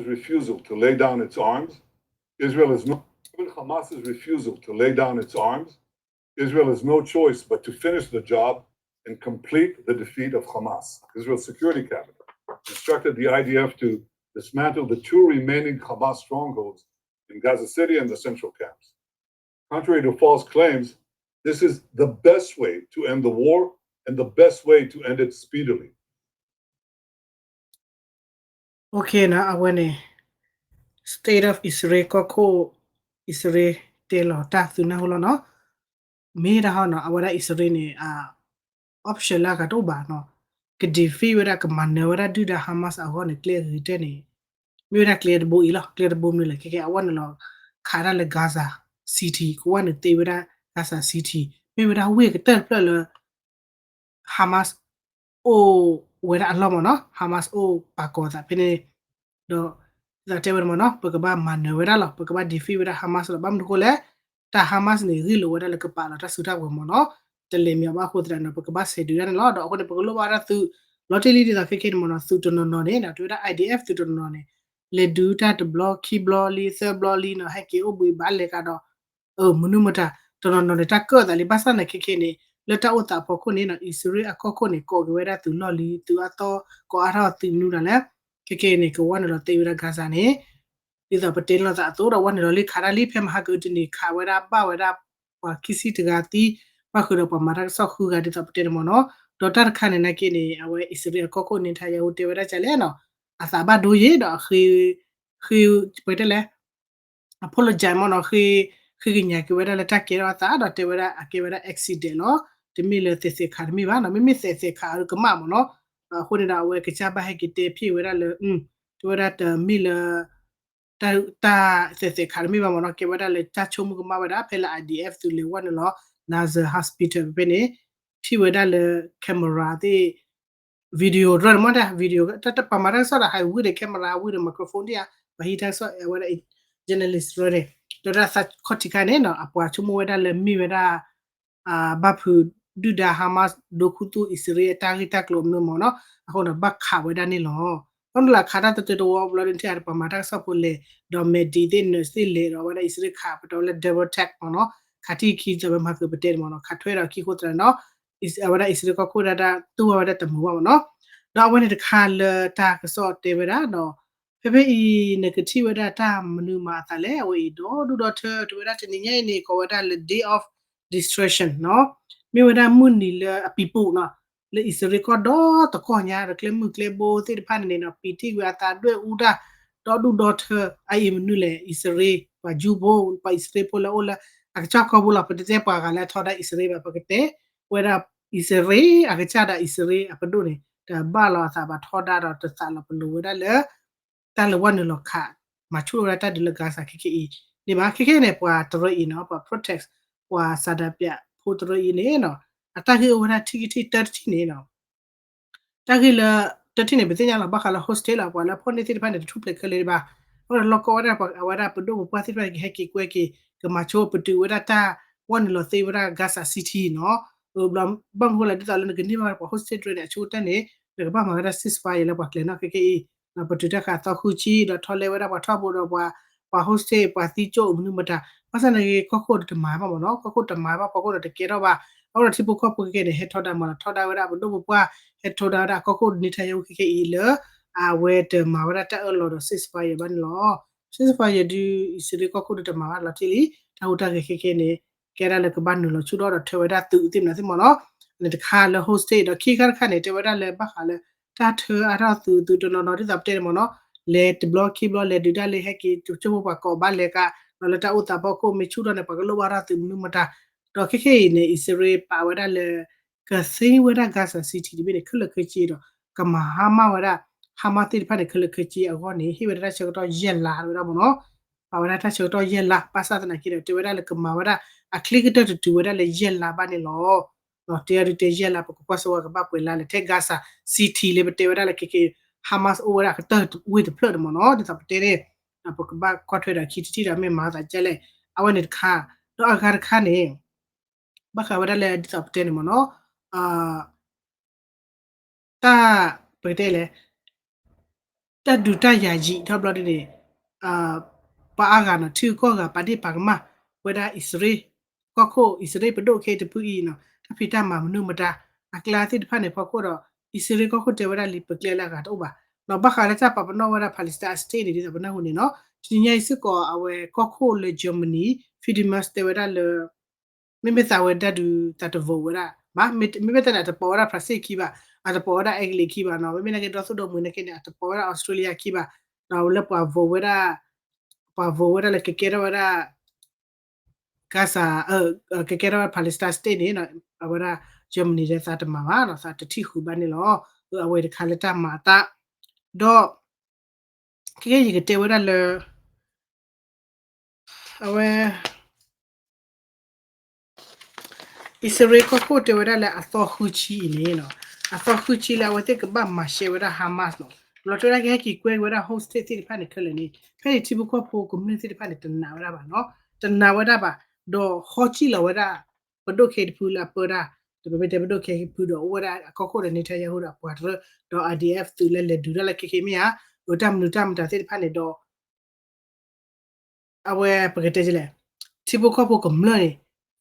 refusal to lay down its arms, Israel has no, given Hamas's refusal to lay down its arms, Israel has no choice but to finish the job and complete the defeat of Hamas. Israel's Security Cabinet instructed the I D F to dismantle the two remaining Hamas strongholds in Gaza City and the central camps. Contrary to false claims, this is the best way to end the war and the best way to end it speedily. Okay နီၤ, အဝဲန့ၣ် State of Israel ကီၢ်ခိၣ် အံၣ်စရ့လး တဲလီၤတၢ်သုနၢ်ဟူလီၤနီၤ. မ့ၢ်ဒၣ်ဟီနီၤ အဝဲဒၣ်အံၣ်စရ့လးန့ၣ် option လၢအဂၤတအိၣ်ဘၣ်နီၤ, က defeat ဝဲဒၣ် ကမၤနၢၤဝဲဒၣ်ဒုၣ်ဒါ Hamas အဂီၢ်န့ၣ် ကျဲအဂ့ၤကတၢၢ်န့ၣ် မ့ၢ်ဝဲဒၣ်ကျဲတဘိအံၤလီၤ. ကျဲတဘိမနုၤလဲၣ် ခဲကဲ အဝဲန့ၣ်လီၤ ခးတၢ်လၢ Gaza City ကဝဲန့ၣ် သ့ဝဲဒၣ် Gaza City မ့ၢ်ဝဲဒၣ်ဝ့ၢ်ကတၢၢ်တဖျၢၣ်လၢ Hamas အိၣ်ဝဲဒၣ်အလီၢ်မ့ၢ်နီၤ, Hamas အိၣ်ပာ်ကီၤအသးဖဲန့ၣ်, ဒီး ဒ်သိးတဲဝဲန့ၣ်မ့ၢ်နီၤ ပကဘၣ်မၤနၢၤဝဲဒၣ်လီၤ, ပကဘၣ် defeat ဝဲဒၣ် Hamas လီၤ. ဘၣ်မနုၤအဃိလဲၣ်, တၢ် Hamas န့ၣ် ဂ့ၢ်လိာ်ဝဲဒၣ်လၢကပာ်လီၤတၢ်စုတၢ်ကဝဲၤမ့ၢ်နီၤ, တလဲၤမံၤဘၣ်အဃိသတးဒီး ပကဘၣ်ဆဲးဒုးတၢ်န့ၣ်လီၤ. ဒီးအဃိန့ၣ် ပကလိၣ်ဘၣ်တၢ်သုး လီၤတံၢ်လံ ဒ်သိးခဲကဲန့ၣ်မ့ၢ်နီၤ, သုးတနီၤနီၤန့ၣ် တဲဝဲဒၣ် I D F သုးတနီၤနီၤန့ၣ် လဲၤဒုးတၢ်တဘျီခံဘျီလံ သၢဘျီလံနီၤ, ဟဲက့ၤအိၣ်ဘှံးဘၣ်လဲၤကဒီး မနုၤမတၤ တနီၤနီၤန့ၣ် တၢ်ကၢၣ်သးလံ ဘၣ်ဆၣ်န့ၣ် ခဲကဲန့ၣ် လၢတၢ်အိၣ်သးအဖီခိၣ်န့ၣ်နီၤ အံၣ်စရ့လးအကီၢ်ခိၣ်န့ၣ် ကိးက့ၤဝဲဒၣ်သုးလီၢ်လံ သုးအါသီ ကိးအါထီၣ်သုးမနုၤဒၣ်လဲၣ်, ခဲကဲန့ၣ် ကဝဲန့ၣ်လီၤသ့ဝဲဒၣ် Gaza န့ၣ် ဒ်သိးပတဲလိာ်သးအသိးဒီး ဝဲန့ၣ်လီၤလံခးတၢ်လံ ဖဲမဟါကအုတနံၤ ခးဝဲဒၣ်ဘၣ်ဝဲဒၣ် ပှၤခံဆံတဂၤသံ ဘၣ်ဃုာ်ဒီးပှၤမၤတၢ်ကစီၣ်ဃုဂၤ ဒ်သိးပတဲန့ၣ်မ့ၢ်နီၤ, ဒီးတၢ်တခါန့ၣ်နာ်က့န့ၣ် အဝဲအံၣ်စရ့လးအကီၢ်ခိၣ်န့ၣ် Netanyahu တဲဝဲဒၣ်ကလဲၣ်နီၤ, အသးဘၣ်ဒိယ့ၤဒီး ဃ့ ဃ့ ပတဲလဲၣ် apologize မ့ၢ်နီၤ, ဃ့ ဃ့ကညးက့ၤဝဲဒၣ်လၢတၢ်ကဲထီၣ်အသး ဒီးတဲဝဲဒၣ်အကဲဝဲဒၣ် accident လီၤ, တမ့ၢ်လၢသဲးသဲးခးတမ့ၢ်ဘၣ်နီၤ, မ့မ့ၢ်သဲးသဲးခးအကမၣ်မ့ၢ်နီၤ, အဃိန့ၣ်ဒီး အဝဲကစၢ်ဘၣ်ဟဲက့ၤတဲဖျါဝဲဒၣ်လၢ တဲဝဲဒၣ်တမ့ၢ်လၢ တၢ် တၢ်သဲးသဲးခးတမ့ၢ်ဘၣ်မ့ၢ်နီၤ, ကဲဝဲဒၣ်လၢတၢ်ဆိကမိၣ်ကမၣ်ဝဲဒၣ် ဖဲလၢ I D F သုးလဲၤဝဲန့ၣ်လီၤ Nasser Hospital ဖဲဖဲန့ၣ် ထံၣ်ဝဲဒၣ်လၢ camera သ့ၣ် video ရၢန့ၣ်မ့ၢ်တၢ် video တၢ်ပှၤမၤတၢ်ကစီၣ်ဒီး ဟးဝံၤဒီး camera ဝံၤဒီး microphone ဒ်ဧါ ပှၤဟံးတၢ်ကစီၣ်အဝဲဒၣ် journalist ရၢန့ၣ် ဒီးတၢ်သးခီၣ်ထံးခါန့ၣ်နီၤ အပှၤဆိကမိၣ်ဝဲဒၣ်လၢမ့ၢ်ဝဲဒၣ် ဘၣ်ဖုးဒုၣ်ဒါ Hamas ဒိခူသူၣ်အံၣ်စရ့လးအတၢ်ဂ့ၢ်တၢ်ကျိၤမနုၤမ့ၢ်နီၤ, အဃိန့ၣ် ဘၣ်ခးဝဲဒၣ်န့ၣ်လီၤ. ဘၣ်မနုၤလၢအခးတၢ်တတၢတဝီဘျီဒ်ထံၣ်အပှၤမၤတၢ်ကစီၣ်ဖိလဲၤ ဒီး medic သ့ၣ် nurse သ့ၣ်လဲၤဒီး အဝဲဒၣ်အံၣ်စရ့လးခး ပတဲဝဲလၢ double tap မ့ၢ်နီၤ, ခးထံၣ်ခံသၢဘၣ်မၤကပတဲန့ၣ်မ့ၢ်နီၤ, ခးထွဲဒီးခံဃိသတးနီၤ အဝဲဒၣ်အံၣ်စရ့လးကီၢ်ခိၣ်ဒၣ်တၢ်တူၢ်ဘၣ်ဝဲဒၣ်တမုာ်ဘၣ်မ့ၢ်နီၤ, ဒီးအဝဲန့ၣ်တခါလၢတၢ်ကစီၣ်တဲဝဲဒၣ်ဒီး ဖဲဖဲအံၤ နကထံၣ်ဝဲဒၣ်တၢ်မနုၤမၤအသးလဲၣ်, အဝဲအံၤဒီဒူၣ်ဒီထၢ တဲဝဲဒၣ်တနံၤညါအံၤန့ၣ် ကိးဝဲဒၣ်လၢ Day of Destruction နီၤ, မ့ၢ်ဝဲဒၣ်မုၢ်နံၤလၢအပံၤပူၤနီၤ, လၢအံၣ်စရ့လးကီၢ်ဒီတကီၢ်ညါ ဒီးကျဲမုၢ်ကျဲဘိသ့ၣ်တဖၣ်န့ၣ်န့ၣ်နီၤ ပံာ်တံၢ်ကွံာ်အသးဒွဲၣ်အူတၢ် ဒီဒူၣ်ဒီထၢ အအံၤမနုၤလဲၣ် အံၣ်စရ့လး ပှၤကၠူဖိ ပှၤအံၣ်စရ့လးဖိလၢအိၣ်လၢ အကစၢ်ကီၢ်ပူၤလီၤ, ပတတဲပှၤဂၤလၢအထီဒါအံၣ်စရ့လးဘၣ်, ပကတဲဝဲဒၣ် အံၣ်စရ့လးအကစၢ်ဒီးအံၣ်စရ့လးအပဒိၣ်န့ၣ် တဘၣ်လီၤအသးဘၣ်ထီဒါဒီးတသးလီၤပလိာ်ဝဲဒၣ်လၢ တၢ်လၢဝဲနုာ်လီၤခး မၤဆူၣ်ထီၣ်ဝဲဒၣ်တၢ်ဒုးလၢ Gaza ခဲကဲအံၤန့ၣ်ဘၣ်. ခဲကဲန့ၣ် ပှၤတရၢအံၤနီၤ ပှၤ protest ပှၤဆန္ဒပြဖိတရၢအံၤန့ၣ်နီၤ အတၢ်ဂ့ၢ်အိၣ်ဝဲဒၣ်ထံၣ်ကထံၣ်တၢတထံၣ်န့ၣ်နီၤ တၢ်ဂ့ၢ်လၢ တထံၣ်န့ၣ် ပသ့ၣ်ညါလီၤ ဘၣ်ဃးလၢ hostage လီၤ, ပှၤလၢအဖီၣ်န့ၢ်သ့ၣ်တဖၣ်န့ၣ် တထူၣ်ဖျဲးခဲလၢာ်ဒံးဘၣ်. အဃိဒီးလီၢ်ကီဝဲဒၣ်ပှၤ အဝဲဒၣ်ပဒိၣ်ပပှၢ်သ့ၣ်တဖၣ်န့ၣ် ကဟဲက့ၤကွဲက့ၤ ကမၤဆိပတုာ်ဝဲဒၣ်တၢ်ဝဲနုာ်လီၤသ့ဝဲဒၣ် Gaza City နီၤ. ဘျီ ဘၣ်မနုၤဃိလဲၣ် ဒ်သိးလၢနကန့ၢ်ဘၣ်ဝဲဒၣ်ပှၤ hostage တရၢန့ၣ် အဆိကတၢၢ်န့ၣ် နကဘၣ်မၤဝဲဒၣ် ceasefire လၢပှၤကျဲၤနီၣ်ခဲကဲအံၤ ပတုာ်တၢ်ဃာ်သီဃုဆံ ဒီးထီၣ်လဲဝဲဒၣ်ပှၤထီဘိဒီးပှၤ ပှၤ hostage ပှၤသံကၠိၣ်မနုၤမတၤ ဘၣ်ဆၣ်န့ၣ်ဂ့ၤကီၢ်ခိၣ်တမၤဘၣ်မ့ၢ်နီၤ, ကီၢ်ခိၣ်တမၤဘၣ် ကီၢ်ခိၣ်ဒီးတကဲထီၣ်ဘၣ်. အဃိဒီးထံဖိကီၢ်ဖိခဲကဲန့ၣ် ဟဲထီဒါမ့ၢ်နီၤ, ထီဒါဝဲဒၣ်ပဒိၣ်ပပှၢ် ဟဲထီဒါဝဲဒၣ်ကီၢ်ခိၣ် Netanyahu ခဲကဲအံၤလၢ အဝဲတမၤဝဲဒၣ်တၢ်အၢၣ်လီၤဒီး ceasefire ဘၣ်န့ၣ်လီၤ. ceasefire ဒုး အံၣ်စရ့လးကီၢ်ခိၣ်ဒုးတမၤဘၣ်လီၤတံၢ်လံ, တၢ်ဟူးတၢ်ဂဲၤခဲကဲန့ၣ် ကဲဒၣ်လၢကဘၣ်နုာ်လီၤဆူၣ်ထီၣ်ဒီးထၢဝဲဒၣ်သုးသ့ၣ်မနုၤသ့ၣ်မ့ၢ်နီၤ, န့ၣ်တခါလၢ hostage ဒီးခံခါတခါန့ၣ် တဲဝဲဒၣ်လၢဘၣ်ဃးလၢ တၢ်ထၢအါထီၣ်သုး သုးတနီၤနီၤဒ်သိးပတဲန့ၣ်မ့ၢ်နီၤ, လဲၤတဘျီခံဘျီလဲၤဒုးတၢ်လၢဟဲက့ၤ ကၠိဖိပှၤကိးဘၣ်လဲၤကး ဒီးလၢတၢ်အိၣ်သးဖီခိၣ် မ့ၢ်ဆူၣ်ထီၣ်န့ၣ် ပှၤကလိၣ်ဘၣ်ထီၣ်သုးမနုၤမတၤ, ဒီးခဲကဲအံၤန့ၣ် အံၣ်စရ့လးပာ်ဝဲဒၣ်လၢ ကသ့ဝဲဒၣ် Gaza City တဘ့ၣ်န့ၣ် ခဲလၢာ်ခဲဆ့ဒီး ကမၤဟါမၢ်ဝဲဒၣ် Hamas သ့ၣ်တဖၣ်န့ၣ် ခဲလၢာ်ခဲဆ့အဂီၢ်န့ၣ် ဟ့ၣ်ဝဲဒၣ်တၢ်ဆၢကတီၢ်ယဲၢ်လါဝဲဒၣ်မ့ၢ်နီၤ, ပာ်ဝဲဒၣ်တၢ်ဆၢကတီၢ်ယဲၢ်လါ ဘၣ်ဆၣ်သနာ်က့ဒီး တဲဝဲဒၣ်လၢကမၤဝဲဒၣ် အချ့ကတၢၢ်တတုၤဝဲဒၣ်လၢယဲၢ်လါဘၣ်န့ၣ်လီၤ. တဲအဒုးတဲယဲၢ်လါ ပကကွၢ်စ့ၢ်ဝဲကဘၣ်ပှဲၤလါလဲၣ် ထဲ Gaza City လၢပတဲဝဲဒၣ်လၢခဲကဲ Hamas အိၣ်ဝဲဒၣ်ကတၢၢ်ဝ့ၢ်တဖျၢၣ်န့ၣ်မ့ၢ်နီၤ, ဒ်သိးပတဲန့ၣ် ပကဘၣ်ကွၢ်ထွဲဒီးခံထံၣ်ထံၣ်ဒီးမ့ၢ်မၤသးဒ်လဲၣ်, အဝဲန့ၣ်တခါ, ဒီးအဂၤတခါန့ၣ် ဘၣ်ဃးဝဲဒၣ်လၢဒ်သိးပတဲန့ၣ်မ့ၢ်နီၤ, တၢ် ပကတဲလဲၣ် တၢ်ဒုးတၢ်ယၤယံာ်ထီၣ်ဘျီဒ်န့ၣ် ပှၤအါဂၤနီၤ ထံဂုၤကီၢ်ဂၤ ပာ်ဒ့ၣ်ပာ်ကမၣ်ဝဲဒၣ်အံၣ်စရ့လး ကီၢ်ခိၣ်အံၣ်စရ့လးပဒိၣ်ခဲအံၤတဖုအံၤနီၤ တၢ်ဖံးတၢ်မၤမနုၤမတၤ အကျါသ့ၣ်တဖၣ်န့ၣ် ဖီခိၣ်ဒီး အံၣ်စရ့လးကီၢ်ခိၣ်တဲဝဲဒၣ်လံ ပကျဲလၢအဂၤတအိၣ်ဘၣ် ဒီးဘၣ်ဃးလၢတၢ်ပာ်ပနီၣ်ဝဲဒၣ် Palestine state န့ၣ် ဒ်သိးပနၢ်ဟူန့ၣ်နီၤ တနံၤညါအံၤစ့ၢ်ကီး အဝဲကီၢ်ခိၣ်လၢ Germany Friedrich Merz တဲဝဲဒၣ်လၢ မ့မ့ၢ်သးဝဲဒၣ်ဒုး သးတ vote ဝဲဒၣ်ဘၣ် မ့မ့ၢ်တဲန့ၣ် အတပိာ်ဝဲဒၣ် France ခံဘၣ် အတပိာ်ဝဲဒၣ် အဲကလံးခံဘၣ်နီၤ မ့မ့ၢ်နာ်က့ဒီသိၣ်ဒီမှံၤနာ်က့န့ၣ် အတပိာ်ဝဲဒၣ် Australia ခံဘၣ် ဒီးလၢပှၤ vote ဝဲဒၣ် ပှၤ vote ဝဲဒၣ်လၢကကဲထီၣ်ဝဲဒၣ် Gaza ကကဲထီၣ်ဝဲဒၣ် Palestine state န့ၣ် အဝဲဒၣ် Germany ဒီးသးတမၤဘၣ်နီၤ သးတထံၣ်ဃုာ်ဘၣ်န့ၣ်လီၤ အဝဲတခါလၢတၢ်မၤအသး ဒီး ခဲကဲယကတဲဝဲဒၣ်လၢ အဝဲ အံၣ်စရ့လးကီၢ်ခိၣ်တဲဝဲဒၣ်လၢအသီဃုဆံအံၤန့ၣ်နီၤ အသီဃုဆံလၢအဝဲသ့ၣ်ကဘၣ်မၤရှဲဝဲဒၣ် Hamas နီၤ လီၤတဲဝဲဒၣ်ကဟဲက့ၤကွဲက့ၤဝဲဒၣ် hostage သ့ၣ်တဖၣ်န့ၣ်ခဲလၢာ်န့ၣ် ဖဲန့ၣ်ထံဖိကီၢ်ဖိကမျၢၢ်သ့ၣ်တဖၣ်န့ၣ် တနာ်ဝဲဒၣ်ဘၣ်နီၤ တနာ်ဝဲဒၣ်ဘၣ် ဒီးဟီကံၣ်လီၤဝဲဒၣ် ပဒိၣ်ခဲအံၤတဖုလၢအပၢတၢ် ဒီးပမ့ၢ်တဲပဒိၣ်ခဲအံၤတဖုဒီး အိၣ်ဝဲဒၣ်အကီၢ်ခိၣ်ဒီး Netanyahu ဒီးအပှၤတရၢ ဒီး I D F သုးလၢလဲၤဒုးတၢ်လၢခဲခဲမ့ၢ်ဧါ အတၢ်မနုၤတၢ်မတၤသ့ၣ်တဖၣ်န့ၣ်ဒီး အဝဲပကတဲလဲၣ် ထံဖိကီၢ်ဖိကမျၢၢ်န့ၣ်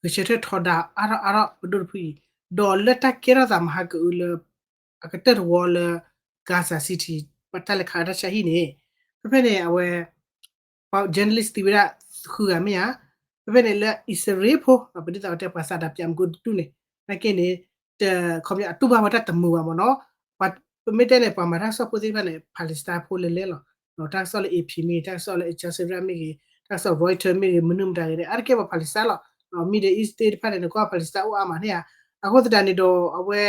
ဂဲၤဆၢထၢၣ်ထီဒါအါထီၣ်အါထီၣ်ပဒိၣ်တဖုအံၤ ဒီးလၢတၢ်ကဲထီၣ်သးမဟါကအုလၢ အကတၢၢ်တဝီလၢ Gaza City ပတၢ်လဲၤခးတၢ်ဆါဟံၣ်န့ၣ် ဖဲဖဲန့ၣ် အဝဲ ပှၤ journalist သံဝဲဒၣ်ဃုဂၤမ့ၢ်ဧါ, ဖဲဖဲန့ၣ်လၢအံၣ်စရ့လးဖိ ပဒ်သိးတဲပှၤသးဒးပၠးမူကဒူၣ်န့ၣ် နာ်က့န့ၣ် တ ခီပညီအတူၢ်ဘၣ်ဝဲတၢ်တမုာ်ဘၣ်မ့ၢ်နီၤ, ပမ့ၢ်တဲန့ၣ် ပှၤမၤတၢ်ကစီၣ်ဖိသ့ၣ်တဖၣ်န့ၣ် Palestine ဖိလဲၤလဲၤလီၤ, တၢ်ကစီၣ်လၢ A P မ့ၢ်ဂ့ၤ တၢ်ကစီၣ်လၢ Al Jazeera မ့ၢ်ဂ့ၤ တၢ်ကစီၣ် Reuters မ့ၢ်ဂ့ၤ မနုၤမတၤဂ့ၤန့ၣ် အါတက့ၢ်ပှၤ Palestine လီၤ, Middle East သ့ၣ်တဖၣ်န့ၣ် နကွၢ် Palestine အိၣ်အါမးန့ၣ်ဧါ, အဃိသတးန့ၣ်ဒီး အဝဲ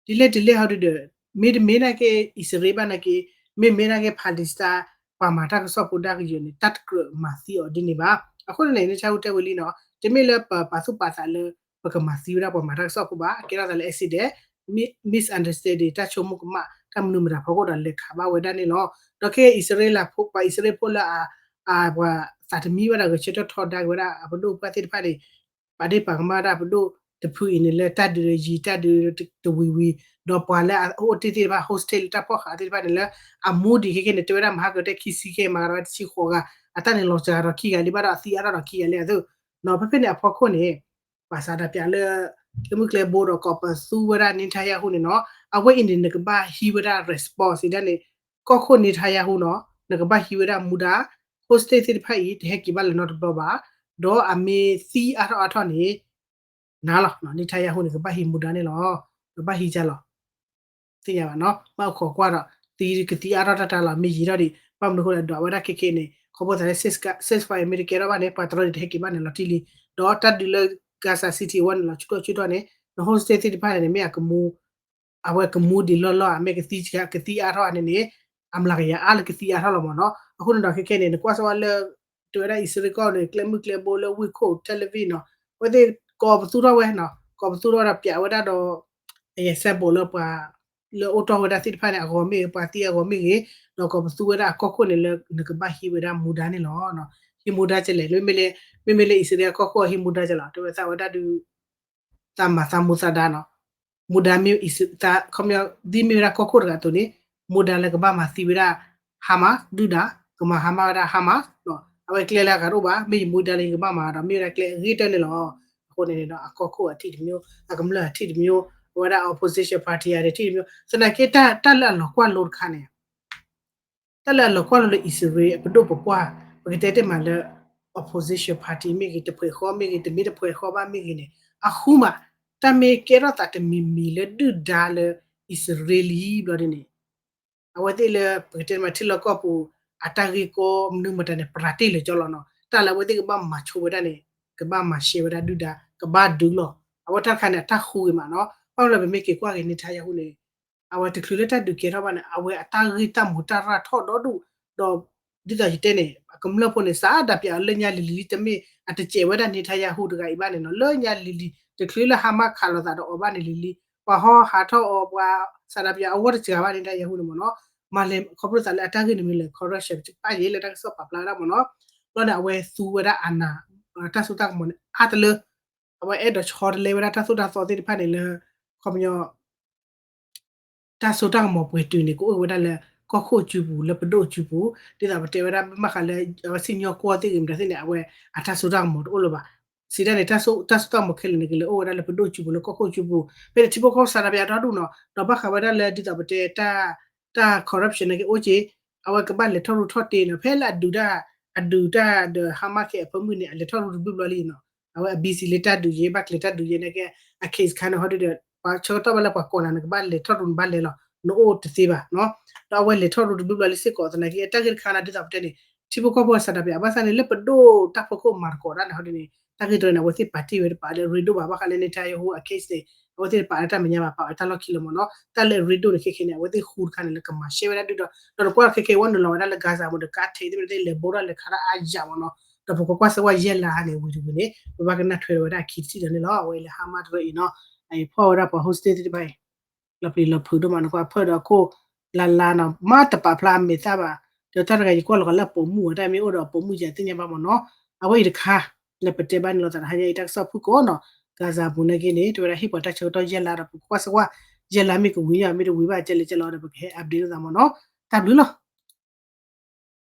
ဒ်လဲၣ်ဒ်လဲၣ်ဟီဒုဒီး မ့တမ့ၢ်နာ်က့ အံၣ်စရ့လးဘၣ်နာ်က့ မ့မ့ၢ်နာ်က့ Palestine ပှၤမၤတၢ်ကစီၣ်ဖိဒါကယၢၤန့ၣ် တၢ်တကြၢးမၤသံအီၤဒ်န့ၣ်ဘၣ်. အဃိန့ၣ် Netanyahu တဲဝဲလံနီၤ တမ့ၢ်လၢပပာ်သူၣ်ပာ်သးလၢ ပကမၤသံဝဲဒၣ်ပှၤမၤတၢ်ကစီၣ်ဖိဘၣ်, ကဲထီၣ်သးလၢ accident, misunderstanding တၢ်ဆိကမိၣ်ကမၣ် တၢ်မနုၤမတၤဖီခိၣ်ဒီးလဲၤခးဘၣ်ဝဲဒၣ်န့ၣ်လီၤ. ဒီးခဲအံၤအံၣ်စရ့လးဖိ ပှၤအံၣ်စရ့လးဖိလၢ ပှၤသးတမံဝဲဒၣ်ဂဲၤဆၢထၢၣ်ထီဒါက့ၤဝဲဒၣ်အပဒိၣ်ပှၢ်သ့ၣ်တဖၣ်န့ၣ် ပာ်ဒ့ၣ်ပာ်ကမၣ်ဝဲဒၣ်ပဒိၣ်တဖုအံၤန့ၣ်လၢတၢ်ဒုးယံာ်တၢ်ဒုးတဝံၤဝံၤ, ဒီးပှၤလၢအအိၣ်တ့ၢ်သ့ၣ်တဖၣ် hostage လၢတၢ်ဖီၣ်ဃာ်သ့ၣ်တဖၣ်န့ၣ်လၢ အမူဒံးခဲကဲန့ၣ် တဲဝဲဒၣ်မဟါကတၢၢ်ခံဆံခဲ မၤကဒီးဝဲတဆံဃိးဂၤ, အတၢ်န့ၣ်လီၤစှၤဒီးခံဂၤလံဘၣ်ဒီးအသံအါထီၣ်ဒီးခံဂၤလံအသိး, ဒီးဖဲဖဲန့ၣ်အဖီခိၣ်န့ၣ် ပှၤသးဒးပၠးလၢ ကျဲမုၢ်ကျဲဘိဒီးကိးပသူဝဲဒၣ် Netanyahu န့ၣ်နီၤ, အဝဲအံၤန့ၣ် နကဘၣ်ဟံးဝဲဒၣ် response ဒ်န့ၣ် ကီၢ်ခိၣ် Netanyahu နီၤ နကဘၣ်ဟံးဝဲဒၣ်မူဒါ, hostage သ့ၣ်တဖၣ်အံၤ တဟဲက့ၤဘၣ်လၢၤနီတဘျီဘၣ်, ဒီးအမ့ၢ်သံအါထီၣ်အါထီၣ်န့ၣ် နၤလီၤ Netanyahu န့ၣ် ကဘၣ်ဟံးမူဒါန့ၣ်လီၤ, ကဘၣ်ဟံးကလီၤ သ့ၣ်ညါဘၣ်နီၤ, ဘၣ်အိၣ်ခိးကွၢ်ဒီး သံကသံအါထီၣ်တၢ်တၢ်လီၤ မ့ၢ်ယံာ်ထီၣ်ဒံး, ဘၣ်မနုၤအဃိလဲၣ် ဒွးဝဲဒၣ်ခဲခဲန့ၣ် ခီဖျိသးလၢ cease-, ceasefire မ့ၢ်တကဲထီၣ်ဘၣ်န့ၣ် ပှၤတရၢန့ၣ်တဟဲက့ၤဘၣ်န့ၣ်လီၤတံၢ်လံ, ဒီးတၢ်ဒုးလၢ Gaza City အဝဲန့ၣ်လီၤဆူၣ်ထီၣ်ဆူၣ်ထီၣ်န့ၣ် န hostage သ့ၣ်တဖၣ်န့ၣ် မ့ၢ်အကမူ အဝဲကမူဒံးလီၢ်လီၢ်ဧါ မ့ၢ်ကသံကသံအါထီၣ်ဧါန့ၣ်န့ၣ် အမျးကယၤအါလၢကသံအါထီၣ်လီၤမ့ၢ်နီၤ, အဃိန့ၣ်ဒီးခဲခဲန့ၣ် နကွၢ်စ့ၢ်ဝဲလၢ တဲဝဲဒၣ်အံၣ်စရ့လးကီၢ်န့ၣ် ကျဲမုၢ်ကျဲဘိလၢဝ့ၢ်ခိၣ် Tel Aviv နီၤ, အဝဲသ့ၣ်ကိးပသူထီၣ်ဝဲနီၤ, ကိးပသူထီၣ်ဒီးပၠးဝဲဒၣ်ဒီး အ example လၢပှၤ လၢအိၣ်တီၢ်ဝဲဒၣ်သ့ၣ်တဖၣ်န့ၣ် အဂီၤမ့ၢ်ဂ့ၤ ပှၤသံအဂီၤမ့ၢ်ဂ့ၤ, ဒီးကိးပသူဝဲဒၣ်အကီၢ်ခိၣ်န့ၣ်လၢနကဘၣ်ဟံးဝဲဒၣ်မူဒါန့ၣ်လီၤ, ဟံးမူဒါကလဲၣ်, မ့မ့ၢ်လၢ မ့မ့ၢ်လၢအံၣ်စရ့လးကီၢ်ခိၣ်ဟံးမူဒါကလဲၣ် တဲဝဲသးဝဲဒၣ်ဒုး သးမၤသးမူသးဒါနီၤ, မူဒါမ့ၢ် ခီပညီ ဒ်မ့ၢ်ဝဲဒၣ်ကီၢ်ခိၣ်တဂၤအသိးန့ၣ် မူဒါလၢကဘၣ်မၤသံဝဲဒၣ် Hamas ဒုၣ်ဒါ, ကမၤ Hamas ဝဲဒၣ် Hamas, အဝဲကျဲလၢအဂၤတအိၣ်ဘၣ်, မ့ၢ်ယမူဒါလၢယကဘၣ်မၤဒီး မ့ၢ်ဝဲဒၣ်ကျဲအဂ့ၤတၢၢ်န့ၣ်လီၤ, အဃိန့ၣ်ဒီး အကီၢ်ခိၣ်အထံၣ်တမျိုး, အကမျၢၢ်အထံၣ်တမျိုး, အဝဲဒၣ် opposition party အထံၣ်တမျိုး, သနာ်က့တၢ်လၢအလီၤကွၢ်လိတခါန့ၣ် တၢ်လၢအလီၤကွၢ်လိလၢအံၣ်စရ့လးအပဒိၣ်ပပှၢ် ပကတဲတ့ၢ်မးလၢ opposition party မ့ၢ်ဂ့ၤ တဖှဲးဃီမ့ၢ်ဂ့ၤ တမ့ၢ်တဖှဲးဃီဘၣ်မ့ၢ်ဂ့ၤန့ၣ် အဃိမး တၢ်မ့ၢ်ကဲထီၣ်သးတမံၤမံၤလၢဒုၣ်ဒါလၢအံၣ်စရ့လးဘျီဒ်န့ၣ် အဝဲသ့ၣ်လၢပကတဲတ့ၢ်မးထံလီၢ်ကီၢ်ပူၤ အတၢ်ဂ့ၢ်ကီမနုၤမတၤန့ၣ် ပြးတ့ၢ်လၢာ်ကၠီလီၤနီၤ, တၢ်လၢအဝဲသ့ၣ်ကဘၣ်မၤဆိဝဲဒၣ်န့ၣ် ကဘၣ်မၤရှဲဝဲဒၣ်ဒုၣ်ဒါ ကဘၣ်ဒုးလီၤ, အဝဲတၢ်တခါန့ၣ် အတၢ်ဃူဂ့ၤမးနီၤ, ဘၣ်မနုၤလၢပမ့ၢ်က့ၤကွၢ်က့ၤ Netanyahu န့ၣ် အဝဲတချုးလၢတၢ်ဒုးကဲထီၣ်ဘၣ်န့ၣ် အဝဲအတၢ်ဂ့ၢ်တၢ်မူးတၢ်ရၢၢ်ထီၣ်ဒီဒူၣ်, ဒီးဒ်သိးယတဲန့ၣ် အကမျၢၢ်ဖိန့ၣ် စးဒးပၠးအီၤလၢညါလံၤလံၤလံ တမ့ၢ်အတစဲးဝဲဒၣ် Netanyahu တဂၤအံၤဘၣ်န့ၣ်နီၤ, လၢညါလံၤလံၤ တချုးလၢ Hamas ခးလိာ်သးဒီးအီၤဘၣ်န့ၣ်လံၤလံၤ ပှၤဟီဟးထီၣ်အီၤ ပှၤစးဒးပၠးအဝဲတစှၤဘၣ် Netanyahu န့ၣ်မ့ၢ်နီၤ, မၤလဲၤခီဖျိသးလၢအတၢ်ဂ့ၢ်န့ၣ်မ့ၢ်လဲၤ corruption ပာ်ယဲလၢတၢ်ကစီၣ်ပာ်ဖျါဝဲဒၣ်မ့ၢ်နီၤ, ဘျီန့ၣ် အဝဲသူဝဲဒၣ်အနး တၢ်စိတၢ်ကမီၤန့ၣ် အါတလၢ အဝဲအဲၣ်ဒိးဆီတလဲဝဲဒၣ်တၢ်သိၣ်တၢ်သီသ့ၣ်တဖၣ်န့ၣ်လၢ ခီပညီ တၢ်စိတၢ်ကမီၤပှဲၤတုၤန့ၣ် ကအိၣ်ဝဲဒၣ်လၢ ကီၢ်ခိၣ်အစုပူၤ လၢပဒိၣ်အစုပူၤ, ဒ်သိးပတဲဝဲဒၣ် ဘၣ်ဃးလၢ အဝဲစံၣ်ညီၣ်ကွီၢ်သ့ၣ်ဂ့ၤမတၤသ့ၣ်န့ၣ် အဝဲအတၢ်စိတၢ်ကမီၤတအိၣ်လၢၤဘၣ်. စံးတၢ်န့ၣ် တၢ်စိတၢ်ကမီၤခဲလၢာ်န့ၣ် ကလဲၤအိၣ်ဝဲဒၣ်လၢပဒိၣ်အစုပူၤလၢကီၢ်ခိၣ်အစုပူၤ, ဖဲန့ၣ်ထံဖိကီၢ်ဖိစးထီၣ်ပယီၤတၢ်ဒူၣ်နီၤ, ဒီးဘၣ်ဃးဝဲဒၣ်လၢဒ်သိးပတဲ တၢ် corruption န့ၣ်က့အိၣ်က့ၤ, အဝဲကဘၣ်လဲၤထီၣ်ရူၢ်ထီၣ်တ့ၢ်နီၤ, ဖဲလၢအဒုးတၢ် အဒုးတၢ်ဒီး Hamas ခဲအဖၢမုၢ်န့ၣ် အလဲၤထီၣ်ရူၢ်တဘျုးဘျီလံနီၤ, အဝဲအ busy လၢတၢ်ဒုးယဲ ဘၣ်ကျဲၤတၢ်ဒုးယဲန့ၣ်က့ အ case ခါန့ၣ် ဟီဒုဒီး ပှၤဆၢကတီၢ်ဘၣ်လၢပှၤကိးနၤန့ၣ် ကဘၣ်လဲၤထီၣ်ရူၢ်န့ၣ်ဘၣ်လဲၤလီၤ, နအိၣ်တသ့ဘၣ်နီၤ, ဒီးအဝဲလဲၤထီၣ်ရူၢ်တဘျုးဘျီလံစ့ၢ်ကီးသနာ်က့ တၢ်ဂ့ၢ်တခါန့ၣ် ဒ်သိးပတဲန့ၣ် ထံဖိကီၢ်ဖိအစးထီၣ်ပယီၤ ဘၣ်ဆၣ်န့ၣ် လၢပဒိၣ်တၢ်ဖီခိၣ်မၤသကိးတၢ်န့ၣ် ဟီဒုန့ၣ် တၢ်ဂ့ၢ်တခါန့ၣ် အဝဲသ့ၣ်ပာ်တ့ၢ်ဝဲတပာ်လၢအရ့ဒိၣ်ဘၣ်, ဘၣ်ဃးလၢ Netanyahu အ case န့ၣ် အဝဲသ့ၣ်တပာ်လၢတၢ်မဲာ်ညါဘၣ်, ပာ်ဝဲတၢ်လီၢ်ခံလၢၤမ့ၢ်နီၤ, တၢ်လၢအရ့ဒိၣ်န့ၣ်ခဲခဲန့ၣ် အဝဲသ့ၣ်ဃူတခါန့ၣ် လၢကမၤရှဲဝဲဒၣ်ဒုၣ်ဒီး ဒီးနကွၢ်ခဲခဲဝဲနုာ်လီၤဝဲဒၣ်လၢ Gaza မ့ၢ်ဒီး ကါထဲးသ့ၣ်မ့ၢ်သ့ၣ်လဲၤဘိထီၣ်လဲၤခးတၢ်အါယၤမ့ၢ်နီၤ, ဒီးပကကွၢ်စ့ၢ်ကီးယဲၢ်လါန့ၣ် ဝံၤတဝံၤန့ၣ် ပဘၣ်ကနၣ်ထွဲဝဲဒၣ်အခံတထံၣ်ဒီးန့ၣ်လီၤ, အဝဲအံၤလၢ Hamas တရၢအံၤနီၤ, အဖီၣ်ဝဲဒၣ်ပှၤ hostage သ့ၣ်တဖၣ်အံၤ လီၤပျံၤလီၤဖုးဒိၣ်မး နကွၢ်ဖၢၣ်ဒီးအခိၣ် လါလါနီၤ, မ့ၢ်တပာ်ဖျါအမဲာ်သၣ်ဘၣ်, ဒီးတၢ်တဂၤယကွၢ်လီၤကီးလၢအပိာ်မုၣ်ဝဲ တၢ်မ့ၢ်အိၣ်ဒီးအပိာ်မုၣ်ယၤသ့ၣ်ညါဘၣ်မ့ၢ်နီၤ, အဝဲအံၤတခါ လၢပတဲဘၣ်န့ၣ်လီၤသးတဟါညါအံၤ တၢ်ကစီၣ်ဖုၣ်ကိာ်နီၤ, Gaza ပူၤန့ၣ်က့န့ၣ် တဲဝဲဒၣ်ဟ့ၣ်ပှၤတၢ်ဆၢကတီၢ်ယဲၢ်လါဒီး ပကကွၢ်စ့ၢ်ကီး ယဲၢ်လါမ့ၢ်ကဝံၤညါ မ့ၢ်တဝံၤဘၣ်ကဲလဲၣ်ကဲလဲၣ်ဒီး ပကဟဲ update လိာ်သးမ့ၢ်နီၤ, တၢ်ဘျုးလီၤ.